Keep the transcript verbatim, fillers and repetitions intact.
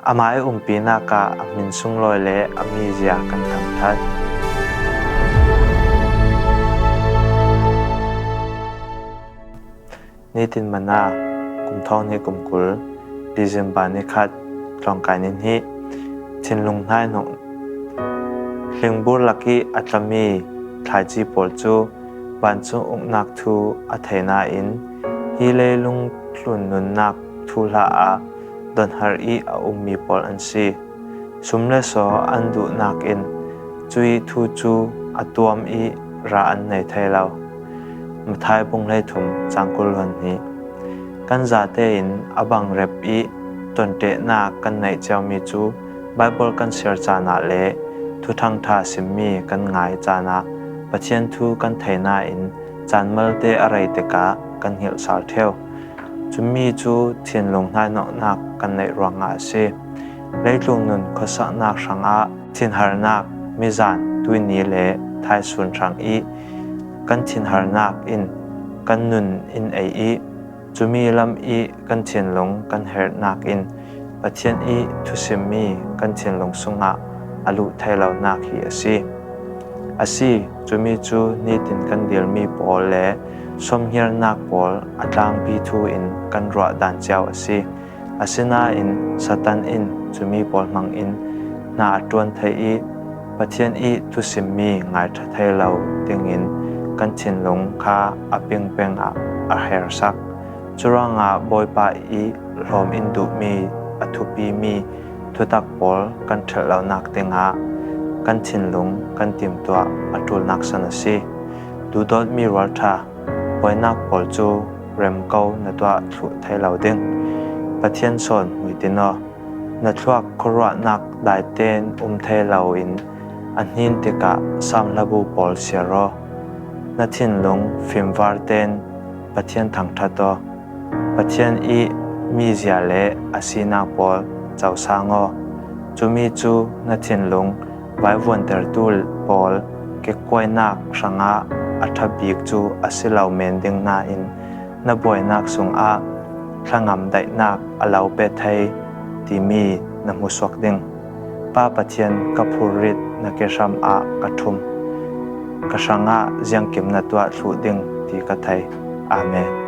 Ama i umpinak ah a hmin sunglawi le a mizia kan thangṭhat. Nitin Manna, kum thawng hnih kum kul, December ni khat, tlawngkai ni hnih. Thinlung hnaihnok. Hlingbur lak i a tlami thlaici pawl cu vancung uknak thu a thei nain, hi leilung tlun nunnak thuhla ah donhar i a ummi pawl an si. Sum le saw an duhnak in cuih thu cu a tuam i rah an nei thei lo. Matthai bung hleithum cang kul hluan hnih. Kan zate in a bangrep i tonṭehnak kan neih ciomi cu Baibal kan siar caan ah le Thuthang ṭha simmi kan ngai caan ah Pathian thu kan thei nain caan malte a rei tikah kan hngilh sal ṭheu. Cumi cu thinlung hnaihnoknak kan neih ruangah a si. Leitlung nun khuasaknak hrangah thinharnak mizan, tuihni le thaisun hrang i kan thinharnak in kan nun in ei i, cumi lam i kan thinlung kan herhnak in Pathian i thusimmi kan thinlung sungah a luh thei lonak hi a si. A si, cumi cu nitin kan dilmi pawl le sawmngiarnak pawl a tlangpi thu in kan ruah dan cio a si. Asinain Satan in cumi pawl hmangin hna a ṭuan thei i, Pathian i thusimmi ngaiṭha thei lo dingin kan thinlung kha a pingpeng ah a hersak. Curuangah Bawipa i hlawm in duhmi a thupimi thutak pawl kan ṭhelh lonak dingah kan thinlung kan timtuah a ṭulnak san a si. Duhdawtmi rualṭha, buainak pawl cu remko na tuah thluh thei lo ding. Pathian sawn hmuitin aw. Na thluak khuaruahnak daiten um thei loin a hnin tikah samhlabu pawl siar aw. Na thinlung fimvar ten Pathian thangṭhat aw. Pathian i mizia le a sinak pawl cosang aw. Cumi cu na thinlung vaivuantertu pawl kekkuainak hrangah a ṭha bik cu a si lo men ding nain na buainak sungah thlangam daihnak a lo pe thei timi na hmusuak ding. Pa Pathian, ka phurrit na kehram ah ka ṭhum. Ka hrangah ziangkim na tuah thluh ding ti ka thei. Amen.